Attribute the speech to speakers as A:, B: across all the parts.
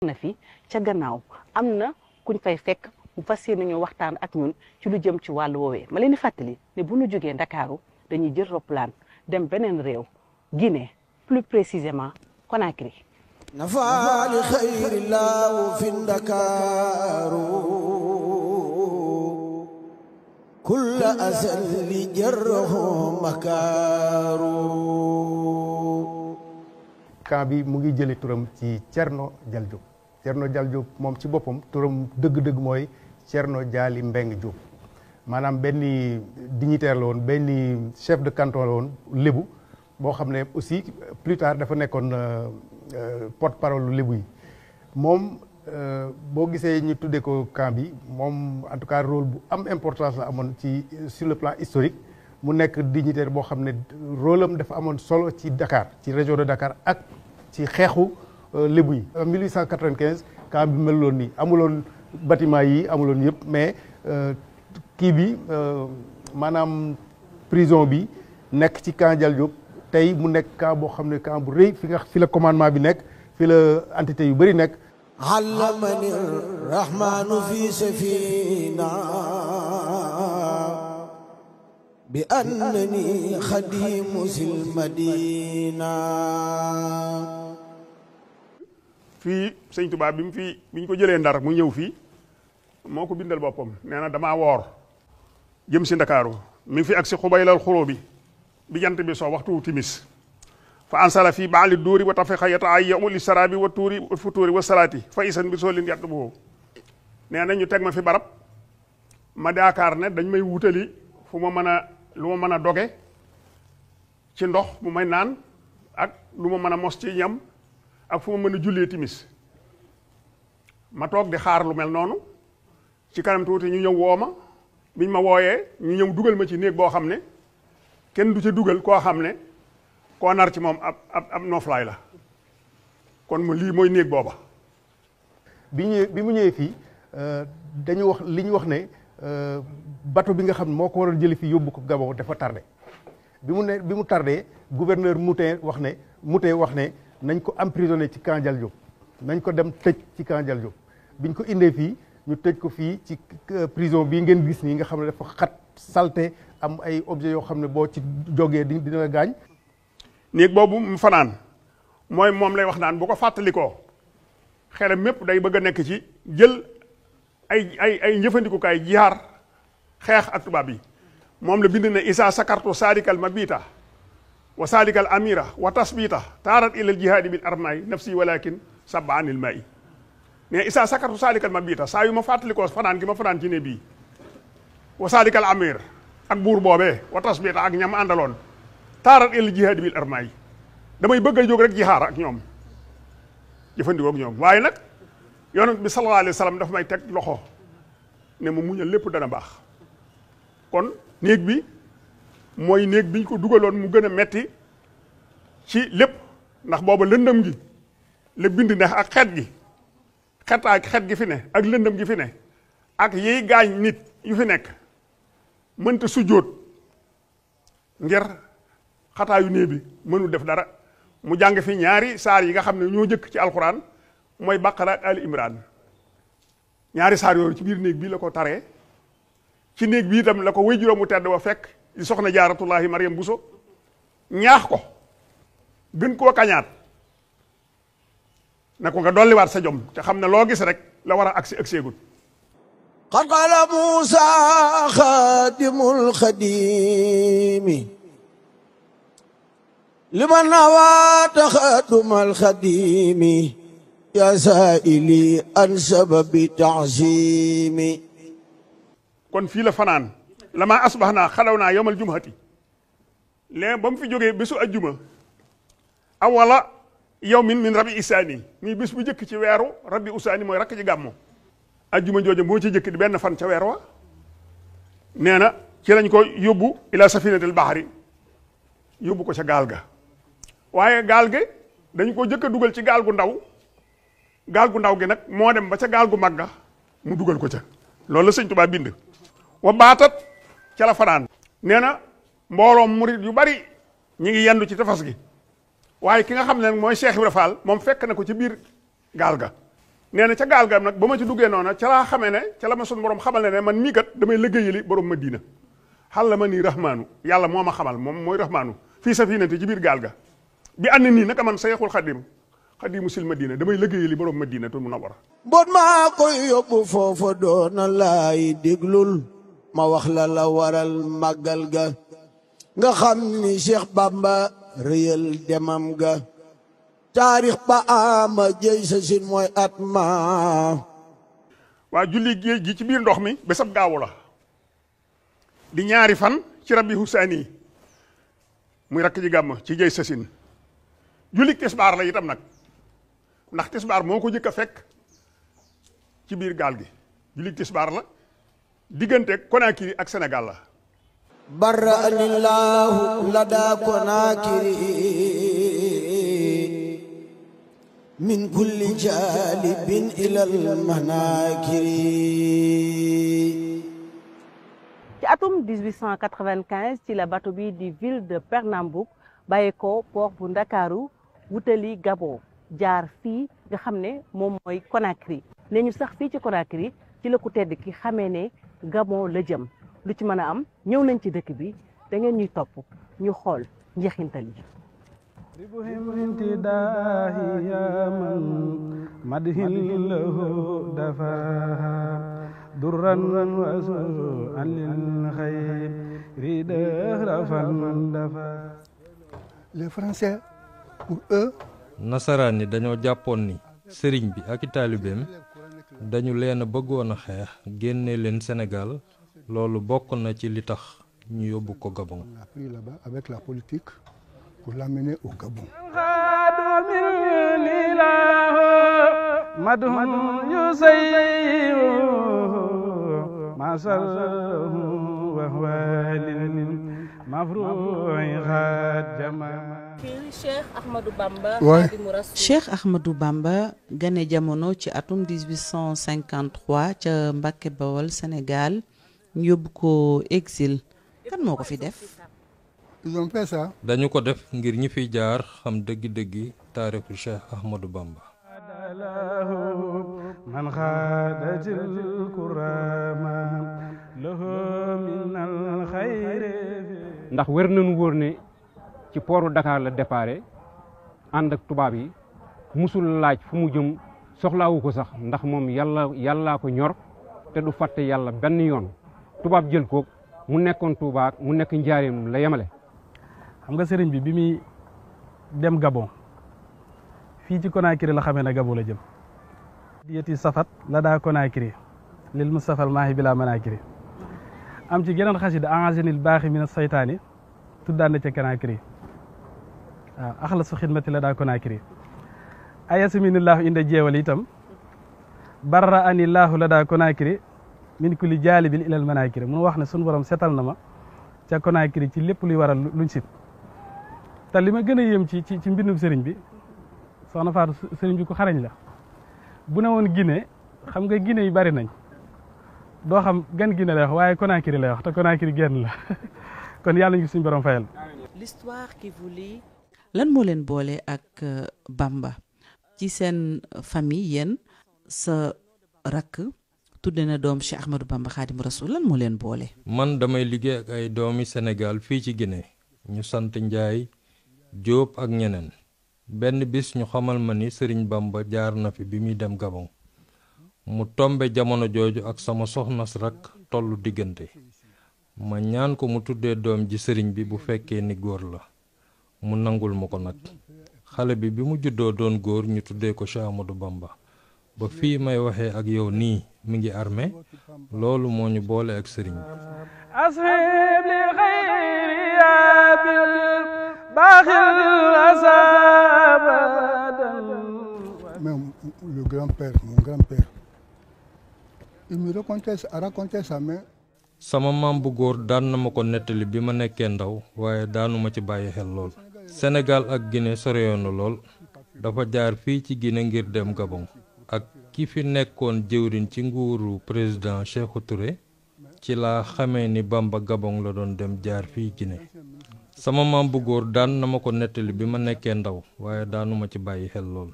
A: na fi ca gannaaw am na kuñ fay fekk mu fas yéene ñu waxtaan ak ñun ci lu jëm ci wàllu woowee ma leen di fàttali ne bu ñu jógee Ndakaaru dañuy jël roplaan dem beneen réew Guinée plus précisément Conakry.
B: nafaali xayrillaahu fi Ndakaaru kulla asal li jarrahu makaaru.
C: camp bi mu ngi jële turam ci Thierno Dial Diop. Thierno Dial Diop moom ci boppam turam dëgg-dëgg mooy Thierno Dialy Mbeng Diop maanaam benn dignitaire la woon benn chef de canton la woon lébu boo xam ne aussi plus tard dafa nekkoon porte-parole lébu yi moom boo gisee ñu tuddee ko camp bi moom en tout cas rôle bu am importance la amoon ci sur le plan historique mu nekk dignitaire boo xam ne rôle am dafa amoon solo ci Dakar ci région de Dakar ak ci xeexu lébu yi. En 1895 camp bi meluloon nii amuloon bâtiment yi amuloon yëpp mais kii bi maanaam prison bi nekk ci camp Dial Diop tey mu nekk camp boo xam ne camp bu rëy fi la commandement bi nekk fi la entité yu bëri nekk.
B: allamani rahmanu fi safina bi annani xadimu sil madina.
D: fii sëñ Tuubaa bi ñu ko jëlee Ndar mu ñëw fii moo ko bindal boppam nee na damaa woor jëm si Ndakaaru mi ngi fi ak si xubaylal xuroo bi jant bi soo waxtu timis fa ansala fii baali duuri wa tafiqa yataayyamu li sarabi wa tuuri wa futuuri wa salaati fa isan bi soo lin yàtt boobu nee na ñu teg ma fi barab ma daakaar ne dañ may wutali fu ma mën a lu ma mën a doge ci ndox mu may naan ak lu ma mën a mos ci ñam ak fu ma mën a jullee timis ma toog di xaar lu mel noonu ci kanam tuuti ñu ñëw woo ma biñ ma wooyee ñu ñëw dugal ma ci néeg boo xam ne kenn du ca dugal koo xam ne koo nar ci moom ab nooflaay la kon mu lii mooy néeg booba.
C: bi mu ñëwee fii dañu wax li ñu wax ne bateau bi nga xam ne moo ko waroon jëli fii yóbbu ko Gabon dafa tardé bi mu tardé gouverneur Moutet wax ne nañ ko emprisonné ci camp Dial Diop nañ ko dem tëj ci camp Dial Diop biñ ko indee fii ñu tëj ko fii ci prison bii ngeen gis nii nga xam ne dafa xat salté am ay objets yoo xam ne boo ci jógee dina la gaañ.
D: néeg boobu mu fanaan mooy moom lay wax naan bu ko fàttalikoo xelam mépp day bëgg a nekk ci jël ay njëfandikukaay jihaar xeex ak tubaab yi moom la bind ne isa sakartu saadikal mabita wa saadikal amira wa tasbita taarat ilal jihaadi bil armaay nafsi walakin sabba anil maayi ne isa sakartu saadikal mabita saa yu ma fàttalikoo fanaan gi ma fanaan ci ne bii wa saadikal amir ak buur boobee wa tasbita ak ñam àndaloon taarat ilal jihaadi bil armaay damay bëgg a jóg rek jihaar ak ñoom jëfandikoo ak ñoom waaye nag yonent bi sallallahu alayhi wa sallam dafa may teg loxo ne ma muñal lépp dana baax kon néeg bi mooy néeg biñ ko dugaloon mu gën a metti ci lépp ndax booba lëndëm gi la bind ne ak xet gi fi ne ak lëndëm gi fi ne ak yiy gaañ nit yu fi nekk mënta sujjóot ngir xataayu néeg bi mënul def dara mu jàng fi ñaari saar yi nga xam ne ñoo jëkk ci alxuraan mooy Baqara ak Ali Imran ñaari saar yooyu ci biir néeg bii la ko taree ci néeg bi itam la ko wéy juróom mu tedd wa fekk di soxna jaaratullahi Mariam Bousso ñaax ko gën koo kañaat na ko nga dolliwaat sa jom te xam ne loo gis rek la war a agsi ak seegut
B: qad qala Muusa xaadimul xadimi liman nawaa taxadumal xadimi ya saa'ili an sababi ta'zimi.
D: kon fii la fanaan lama asbax naa xalaw naa yowmal jumhati léegi ba mu fi jógee bésu ajjuma awala yawmin min rabi isaani muy bés bu jëkk ci weeru rabi usaani mooy rakk ci gàmmu ajjuma jooja moo ci jëkk di benn fan ca weer wa nee na ci lañ ko yóbbu ila safinatil bahri yóbbu ko ca gaal ga waaye gaal gi dañ ko jëkk a dugal ci gaal gu ndaw gi nag moo dem ba ca gaal gu mag ga mu dugal ko ca loolu la sëñ Tuubaa bind wa baatat ca la fanaan nee na mbooloom murit yu bari ñi ngi yendu ci tefas gi waaye ki nga xam ne mooy Cheikh Ibra Fall moom fekk na ko ci biir gaal ga nee na ca gaal ga nag ba ma ci duggee noona ca laa xamee ne ca la ma sun borom xamal ne man mii kat damay liggéeyali borom Madina xal la ma nii rahmaanu yàlla moo ma xamal moom mooy rahmaanu fii safinati ci biir gaal ga bi ànd nii naka man Sayxul Xadimu sil Madina damay liggéeyali borom Madina tul Munawwara.
B: bot maa koy yóbbu foofa doona laay déglul ma wax la waral màggal ga nga xam ni Cheikh Bamba réyal demam ga taarix ba ama jëy sa sin mooy at ma
D: waa julli géej gi ci biir ndox mi bésab gaawu la di ñaari fan ci Rabi Husaani muy rakk ji gàmm ci jëy sa sin julli tisbaar la itam nag ndax tisbaar moo ko jëkk a fekk ci biir gaal gi julli tisbaar la diggante Conakry ak Sénégal la
B: barra anillahu la daa Conakry min kulli jalibin ilal manakiri.
A: ci atum 1895 ci la bateau bi di ville de Pernambouc bàyyi ko port bu Ndakaaru wutali Gabon jaar fii nga xam ne moom mooy Conakry ne ñu sax fii ci Conakry ci la ku tedd ki xamee ne Gabon la jëm lu ci mën a am ñëw nañ ci dëkk bi da ngeen ñuy topp ñu xool njeexintal yi.
E: Les Français pour eux.
F: nasaraan yi dañoo jàppoon ni sëriñ bi ak i taalibeem dañu leen a bëggoon a xeex génne leen Sénégal loolu bokk na ci li tax ñu yóbbu ko Gabon.
E: On a pris là-bas avec la politique pour l'amener au Gabon.
A: Cheikh Ahmadou Bamba.
G: Cheikh Ahmadou Bamba gane jamono ci atum 1853 ca Mbàkke Bawol Sénégal ñu yóbbu ko exil kan moo ko fi def.
E: Ils ont fait ça.
F: dañu ko def ngir ñi fiy jaar xam dëggi-dëggi taarixu Cheikh Ahmadou Bamba.
H: man xaadatil kurama lahu min al xayri. ndax wér nañu wóor ne ci pooru Dakar la déparé ànd ak tubaab yi musul laaj fu mu jëm soxlaawu ko sax ndax moom yàllaa ko ñor te du fàtte yàlla benn yoon tubaab jël ko mu nekkoon Touba mu nekk Njaaréem la yemale.
I: xam nga sëriñ bi muy dem Gabon fii ci Conakry la xamee ne Gabon la jëm. diyati safat la daa Conakry lil Mustafa al maahi bila manakiri am ci geneen xasida angenil baaxi min saytaani tuddaan na ca Conakry waaw axlasu xidmati la daa Conakry ayasaminillahu inda jeewal itam barra anillahu la daa Conakry min kulli jaalibin ilal manakiri mu wax ne sunu borom setal na ma ca Conakry ci lépp luy waral luñ sib te li ma gën a yéem ci mbindum sëriñ bi soxna Faatu sëriñ bi ku xarañ la bu ne woon Guinée xam nga Guinée yi bari nañ doo xam gan Guinée lay wax waaye Conakry lay wax te Conakry genn la kon yàlla ñu suñu borom fayal.
G: l'histoire qui vous lie. lan moo leen boole ak Bamba ci seen famille yéen sa rakk tudde na doom Cheikh Ahmadou Bamba Xaadimu Rasuul lan moo leen boole.
F: man damay liggéey ak ay doomi Sénégal fii ci Guinée ñu sant Njaay Jóob ak ñeneen benn bis ñu xamal ma ni Sëriñ Bamba jaar na fi bi muy dem Gabon mu tombe jamono jooju ak sama soxnas rakk tollu diggante ma ñaan ko mu tuddee doom ji sëriñ bi bu fekkee ni góor la mu nangul ma ko nag xale bi mu juddoo doon góor ñu tuddee ko Cheikh Ahmadou Bamba ba fii may waxee ak yow nii mi ngi armé loolu moo ñu boole ak sëriñ bi.
E: Même le grand-père, mon grand-père, il me racontait sa mère.
F: sama maam bu góor daan na ma ko nettali bi ma nekkee ndaw waaye daanuma ci bàyyi xel lool. Sénégal ak Guinée soreyoon na lool dafa jaar fii ci Guinée ngir dem Gabon ak ki fi nekkoon jëwriñ ci nguuru président Sékou Touré ci laa xamee ni Bamba Gabon la doon dem jaar fii Guinée. sama maam bu góor daan na ma ko nettali bi ma nekkee ndaw waaye daanuma ci bàyyi xel lool.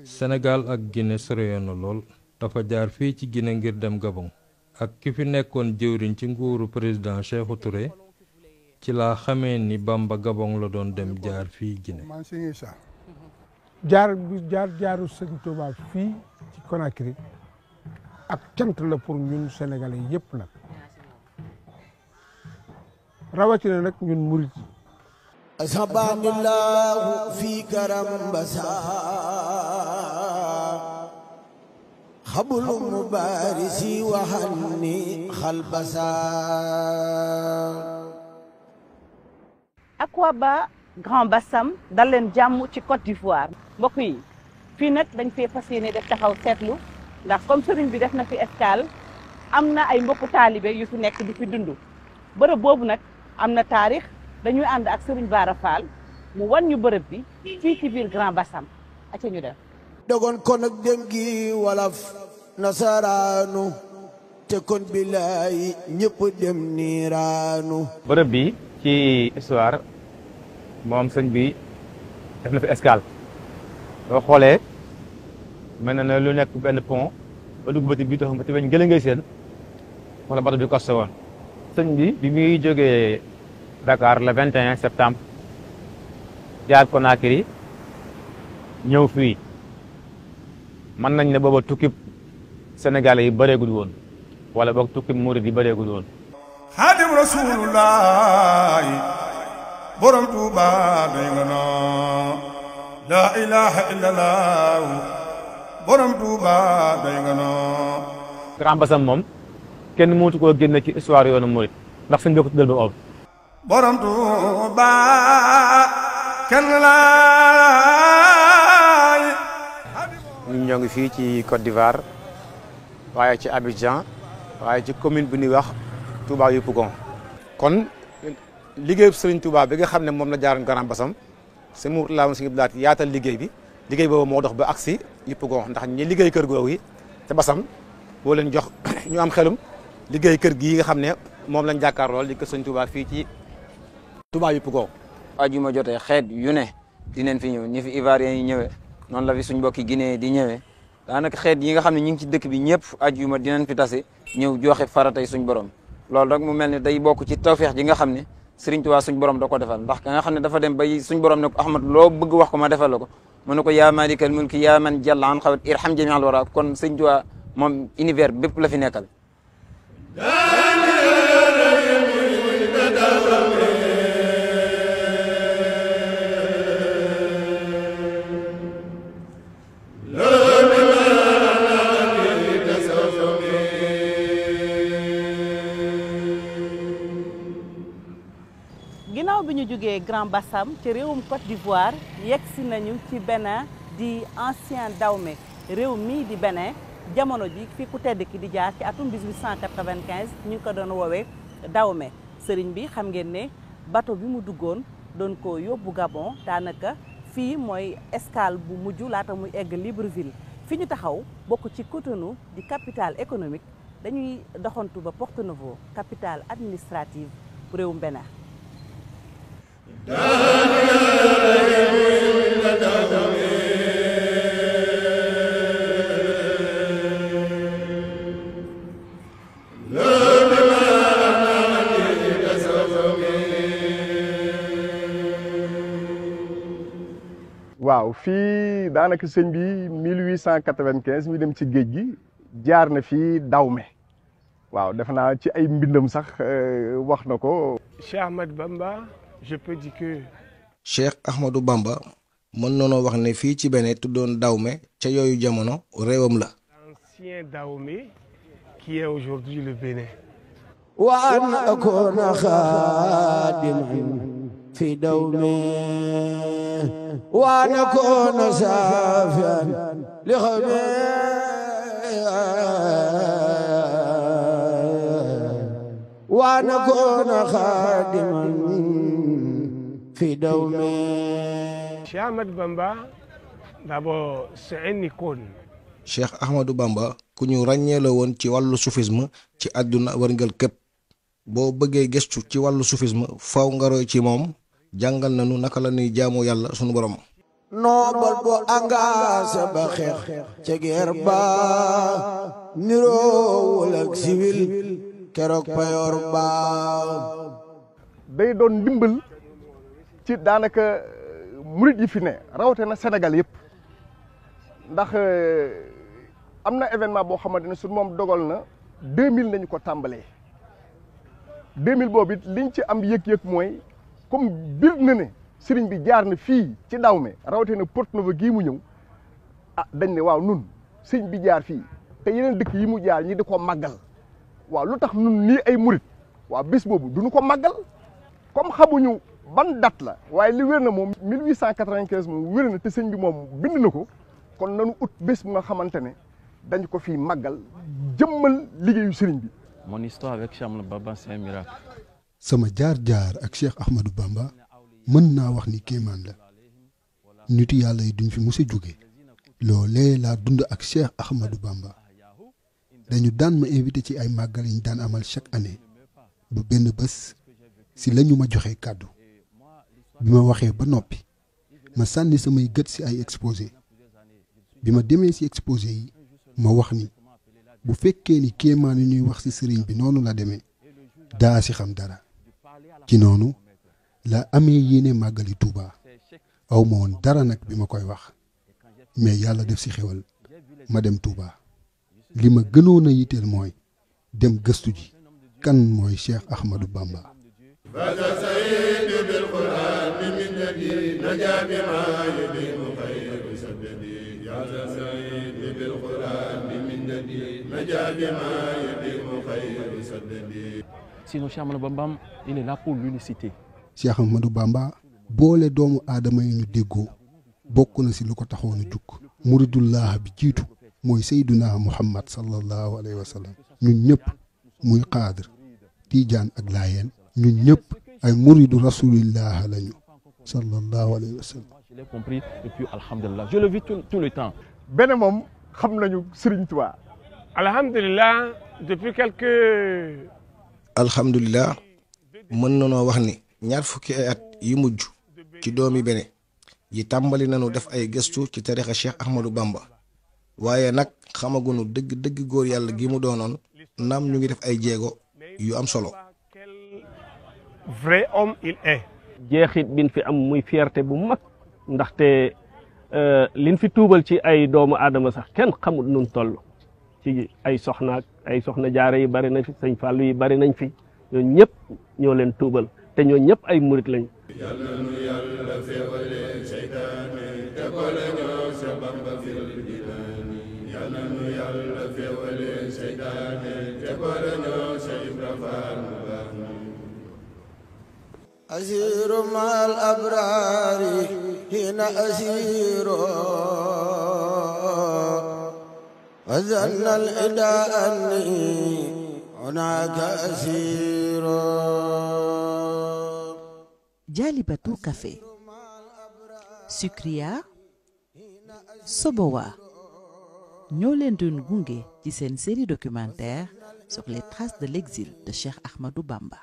F: Sénégal ak Guinée soriyoon na lool dafa jaar fii ci Guinée ngir dem Gabon ak ki fi nekkoon jëwriñ ci nguuru président Sékou Touré ci laa xamee ni Bamba Gabon la doon dem jaar fii Guinée.
J: jaaru Sëñ Tuubaa fii ci Conakry ak cant la pour ñun sénégalais yëpp nag rawatina nag ñun murit
B: ashabanillahu fi karam basa xabulu mubarisi waxanni xalbasa
A: Akwaba Grand Bassam dal leen jàmm ci Côte d'Ivoire mbokk yi fii nag dañ fee fas yéene def taxaw seetlu ndax comme sëriñ bi def na fi escale am na ay mbokku taalibe yu fi nekk di fi dund bërëb boobu nag am na taarix dañuy ànd ak sëriñ Bara Fall mu wan ñu bërëb bi fii ci biir Grand Bassam aca ñu def
B: dogon kon ak déngi walaf nasaraanu te kon bilaay ñëpp dem niiraanu
K: bërëb bi ci histoire moom sëñ bi def na fi escale boo xoolee mel na ne lu nekk benn pont ba dugg ba ci biir taxam ba ci weñ gële ngay seen wala bato bi costé woon sëñ bi muy jógee Dakar le 21 septembre jaar Conakry ñëw fii mën nañ ne booba tukkib Sénégalais yi bëreegul woon wala boog tukkib murid yi bëreegul woon
L: Xaadim Rasulullah borom Tuuba doy nga noo la ilaha illallah borom Tuuba doy nga noo
K: Grand Bassam moom kenn mënatu koo génne ci histoire yoonu murid ndax suñ bokk tuddal ba ob
L: borom Tuuba kenn laay
M: ñun ñoo ngi fii ci Côte d'Ivoire waaye ci Abidjan waaye ci commune bi ñuy wax Touba Yopougon kon liggéeyu Serigne Touba bi nga xam ne moom la jaaroon Grand Bassam si mu laa si daat yaatal liggéey boobu moo dox ba agsi Yopougon ndax ñi liggéey kër googu yi te Bassam boo leen jox ñu am xelum liggéey kër gii nga xam ne moom lañ jàkkaar lool di kër Serigne Touba fii ci Touba Yopougon
N: ajuma jotee xeet yu ne dinañ fi ñëw ñi fi Ivoiriens yi ñëwee noonu la fi suñ mbokki Guinée di ñëwee daanaka xeet yi nga xam ne ñu ngi ci dëkk bi ñëpp ajuma dinañ fi tase ñëw joxe faratay suñ borom loolu rek mu mel ne day bokk ci tawfeex ji nga xam ne Serigne Touba suñ borom da ko defal ndax ka nga xam ne dafa dem bay suñ borom ne ko Ahmad loo bëgg wax ko ma defal la ko mu ne ko yaa malikal mulki yaa man jalla an xawat irham jami'al wara kon Serigne Touba moom univers bépp la fi nekkal
A: ginnaaw bi ñu jógee Grand Bassam ci réewum Côte d'Ivoire yegsi nañu ci Bénin di ancien Dahomey réew mii di Bénin jamono ji fi ku tedd ki di jaar ci atum 1895 ñu ngi ko doon woowee Dahomey sëriñ bi xam ngeen ne bateau bi mu duggoon doon ko yóbbu Gabon daanaka fii mooy escale bu mujj laata muy egg Libreville fi ñu taxaw bokk ci Cotonou di capitale économique dañuy doxantu ba Porto Novo capitale administrative bu réewum Bénin
O: waaw fii daanaka sëñ bi 1895 mi dem ci géej gi jaar na fii Dahomey waaw defe naa ci ay mbindam sax wax na ko.
J: Cheikh Ahmadou Bamba je peux dire que.
P: Cheikh Ahmadou Bamba mën noonu wax ne fii ci Bénin tuddoon Dahomey ca yooyu jamono réewam la.
J: L'ancien Dahomey qui est aujourd'hui le Bénin.
B: wa an akuna xaadiman fi Dahomey wa an akuna saafian li xawmi wa an akuna xaadiman fi Dahomey.
J: Cheikh Ahmadou Bamba d'abord c'est une icône.
P: Cheikh Ahmadou Bamba ku ñu ràññee la woon ci wàllu soufisme ci àdduna wërngal képp boo bëggee gëstu ci wàllu soufisme faw nga roy ci moom jàngal nañu naka la ñuy jaamu yàlla sunu borom.
B: noobal bu engagé ba xeex ca guerre ba niroowul ak civil keroog payoor ba
O: day doon ndimbal ci daanaka murit yi fi ne rawate na Sénégal yëpp ndax am na événement boo xamante ne suñu moom dogal na 2000 nañu ko tàmbalee 2000 boobu it liñ ci am yëg-yëg mooy comme bir na ne sëriñ bi jaar na fii ci Dahomey rawate na Porte Novo gii mu ñëw ah dañ ne waaw nun sëriñ bi jaar fii te yeneen dëkk yi mu jaar ñi di ko màggal waaw lu tax nun nii ay murit waaw bés boobu duñu ko màggal comme xamuñu ban date la waaye li wér na moom 1895 moom wér na te sëñ bi moom bind na ko kon nanu ut bés bu nga xamante ne dañ ko fii màggal jëmmal liggéeyu sëriñ bi.
Q: Mon histoire avec Cheikh Ahmadou Bamba c'est un miracle.
R: sama jaar-jaar ak Cheikh Ahmadou Bamba mën naa wax ni kéemaan la nitu yàlla yi duñ fi mës a jóge loolee laa dund ak Cheikh Ahmadou Bamba dañu daan ma invité ci ay màggal yi ñu daan amal chaque année bu benn bés si la ñu ma joxe kàddu bi ma waxee ba noppi ma sànni samay gët si ay exposé bi ma demee si exposé yi ma wax ni bu fekkee ni kéemaan yi ñuy wax si sëriñ bi noonu la demee daa si xam dara ci noonu la amee yéene màggali Touba aw ma woon dara nag bi ma koy wax mais yàlla def si xewal ma dem Touba li ma gënoon a yitteel mooy dem gëstu ji kan mooy Cheikh Ahmadou Bamba.
Q: Sinon Cheikh Ahmadou Bamba il est là pour l'unicité.
R: Cheikh Ahmadou Bamba boole doomu aadama yi ñu déggoo bokk na si lu ko taxoon a jukk muridullah bi jiitu mooy Seyduna Muhammad sallallahu alayhi wa sallam ñun ñëpp muy xaadir tiijaan ak laayeen ñun ñëpp ay muridu rasulillah lañu sallallahu alayhi wa sallam.
Q: Je l'ai compris et puis alhamdulillah je le vis tout le temps.
O: benn moom xam nañu Serigne Touba.
J: alhamdulilah depuis quelques.
P: alhamdulilah mën nanoo wax ni ñaar fukki ay at yi mujj ci doomi bene yi tàmbali nañu def ay gëstu ci tarixa Cheikh Ahmadou Bamba waaye nag xamaguñu dëgg góor yàlla gi mu doonoon naam ñu ngi def ay jéego yu am solo.
J: vrai homme il est.
S: jeexit biñ fi am muy fierté bu mag ndaxte liñ fi tuubal ci ay doomu aadama sax kenn xamul nun toll ci ay soxna jaare yi bari nañ fi sëñ Fallou yi bari nañ fi ñoo ñëpp ñoo leen tuubal te ñoo ñëpp ay murit lañ.
L: yàlla nu yàlla feewale seytaane te boole ñoo sa Bamba fil jinaani yàlla nu yàlla feewale seytaane te boole ñoo sa Ibra Faal mu baax mi
B: asiru mal abrari hina asiru وزن الإداء أني هناك أسير
G: Jalibatu Café Sucria Sobowa ñoo leen doon gunge ci seen série documentaire sur les traces de l'exil de Cheikh Ahmadou Bamba.